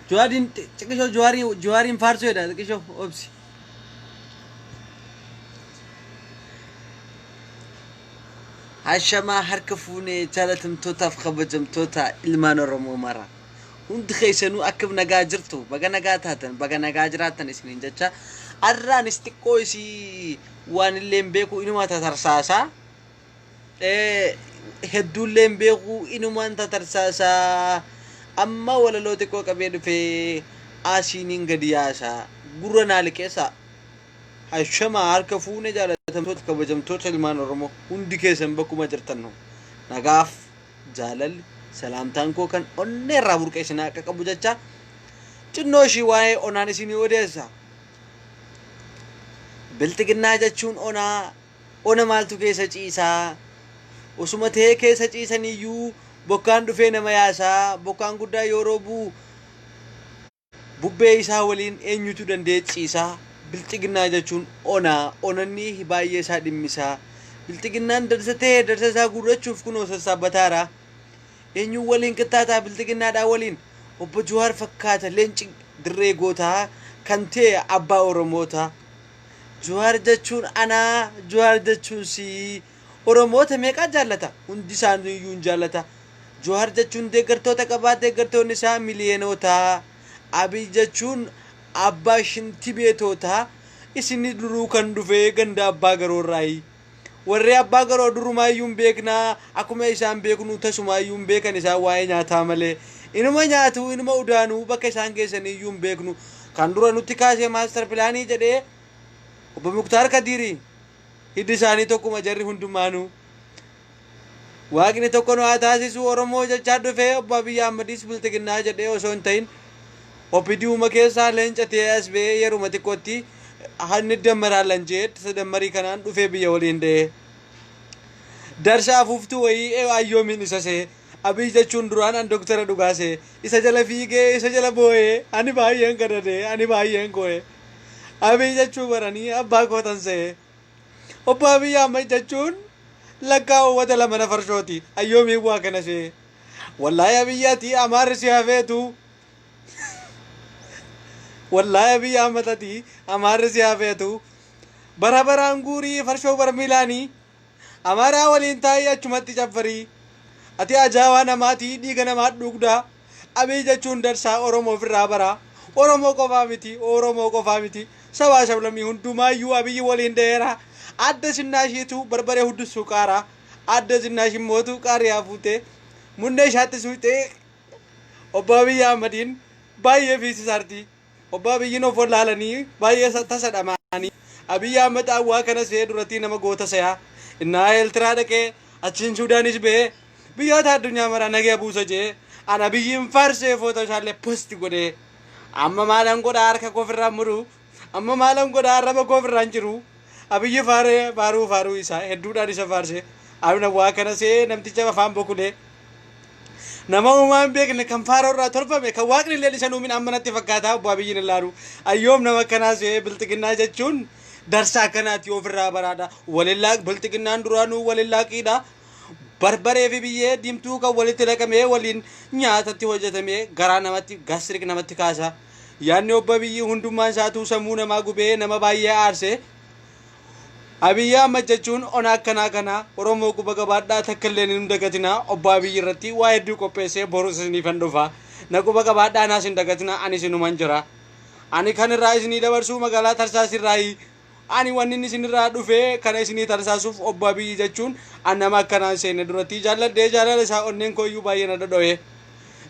Jawaariin xiqqishoo Jawaariin faarsuu jedha xiqqishoo obsi. Hashamaa harka fuunee jaalatamtootaaf kabajamtoota ilmaan Oromoo mara. Hundi keessanuu akkam nagaa jirtu baga nagaa taatan baga nagaa jiraattan isiniin jecha arraanis xiqqoo isii waan illee hin beeku inuma tatarsaasaa. Hedduullee hin beeku inumaan tatarsaasaa. Amma walaloo xiqqoo qabee dhufee asiiniin gadi yaasaa gurra naa liqeessaa. Hashamaa harka fuune jaalatamtoota kabajamtoota ilmaan Oromoo hundi keessan bakkuma jirtan nagaaf jaalalli salaamtaan koo kan onnee irraa burqe isin akka qabu jecha xinnoo ishii waa'ee onaan isinii odeessa. Bilxiginnaa jechuun onaa ona maaltu keessa ciisaa osuma ta'ee keessa ciisaniyyuu bokkaan dhufee nama yaasaa bokkaan guddaa yoo roobuu bubbee isaa waliin eenyutu danda'ee ciisaa. Bilxiginnaa jechuun onaa onanni baay'ee isaa dhimmisaa. Bilxiginnaan darsatee darsa isaa guurrachuuf kunoo sassaabbataara. Eenyuun waliin qixxaataa bilxiginnaadhaa waliin obbo Jawaar fakkaata leenci dirree gootaa kan ta'e abbaa Oromootaa. Jawaar jechuun anaa Jawaar jechuun sii Oromoota meeqaa jaallata hundi isaaniiyyuu hin jaallata. Jawaar jechuun deeggartoota qabaa deeggartoonni isaa miliyoonota. Abiy jechuun abbaa shinti beetootaa isinni duruu kan dhufee ganda abbaa garoorraayi. Warri abbaa garoo durumaayyuu hin beeknaa akkuma isaan beeknu tasumaayyuu hin beekan isaan waa'ee nyaataa malee. Inuma nyaatu inuma udaanuu bakka isaan geessaniyyuu hin beeknu. Kan dura nutti kaasee maastar pilaanii jedhee obbo Muktaar Kadiiri hiddi isaanii tokkuma jarri hundumaanuu. Waaqni tokko nu haa taasisu Oromoo jechaa dhufee obbo Abiyyi Ahmedis bilxiginnaa jedhee osoo hin ta'in OPDUma keessaa leenca ta'ee as ba'ee yeruma xiqqootti hanni dammaraallan jee dammarii kanaan dhufee biyya waliin da'ee. Darsa afuuftuu wayii ayyoomiin isa see Abiy jechuun duraan an doktara dhugaa see isa jala fiigee isa jala boo'ee ani baay'een gadadee ani baay'een goo'ee. Abiy jechuu baranii abbaa kootan see. Obbo Abiy Ahmed jechuun lakkaa uwwata lama na farshooti ayyoomiin waa kana see. Wallaahi Abiy ati amaarri si hafeetu. Wallaahi Abiy Ahmed ati amaarri si hafeetu. Bara baraan guurii farshoo barmilaanii amaaraa waliin taa'ii achumatti caffarii. Ati ajaa'aa namaatii dhiiga namaa dhugdaa. Abiy jechuun darsaa Oromoo ofirraa baraa. Oromoo qofaa miti Oromoo qofaa miti. Sabaa sablammii hundumaayyuu Abiyyi waliin da'eera. Adda sinnaashiitu barbaree huddusuu qaaraa. Adda sinnaashi mootu qaariyaa fuutee munnee ishaatti suuxee obbo Abiyyi Ahmediin baay'ee fiisisaarti. Obbo Abiyyiin of wallaalanii baay'ee tasa dhamaanii. Abiyyi Ahmed awwaa kana see duratti nama goota se'aa. Innaa Eeltiraa dhaqee achiin Suudaanis ba'ee biyyoota addunyaa maraa nagaya buusa jee an Abiyyiin faarsee footoo isaallee post godhee. Amma maalan godhaa harka koo ofirraan muru amma maalan godhaa arraba koo ofirraan jiru. Abiyyi faaree faaruu faaruu isaa hedduudhaan isa faarsee abna waa kana see namticha afaan bokulee. Nama uumaa hin beekne kan faaroo irraa tolfame kan waaqni illee isa nuumin amma natti fakkaataa obbo Abiyyiin ilaalu. Ayyoom nama akkanaa see bilxiginnaa jechuun darsa akkanaati ofirraa baraadha. Walillaa bilxiginnaan duraanuu walillaaqiidha. Barbaree fi biyyee diimtuu kan walitti naqamee waliin nyaatatti hojjetamee garaa namatti gastric namatti kaasa. Yaadni obbo Abiyyi hundummaan isaatuu sammuu namaa gubee nama baay'ee aarse. Abiyyi Ahmad jechuun ona akkanaa kana Oromoo quba qabaadhaa takka illee hin dagatinaa obbo Abiyyi irratti waa hedduu qopheessee boru isiniifan dhufa. Na quba qabaadhaa naas hin dagatinaa ani isinuman jira. Ani kan irraa isinii dabarsuu magaalaa Tarsaas irraayi. Ani wanni inni isinirraa dhufee kana isinii tarsaasuuf obbo Abiyyi jechuun an nama akkanaan seene duratti jaalladhee jaalala isaa onneen kooyyuu baay'ee na dhodho'e.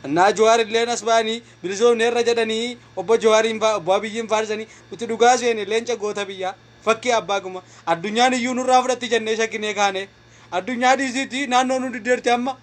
Innaa Jawaar illeen as ba'anii bilisoomneerra jedhanii obbo Jawaariin obbo Abiyyiin faarsanii nuti dhugaa seene leenca goota biyyaa fakkii abbaa kuma addunyaan iyyuu nurraa fudhatti jennee shakkinee kaane addunyaa dhiisiitti naannoo nu diddeerti amma.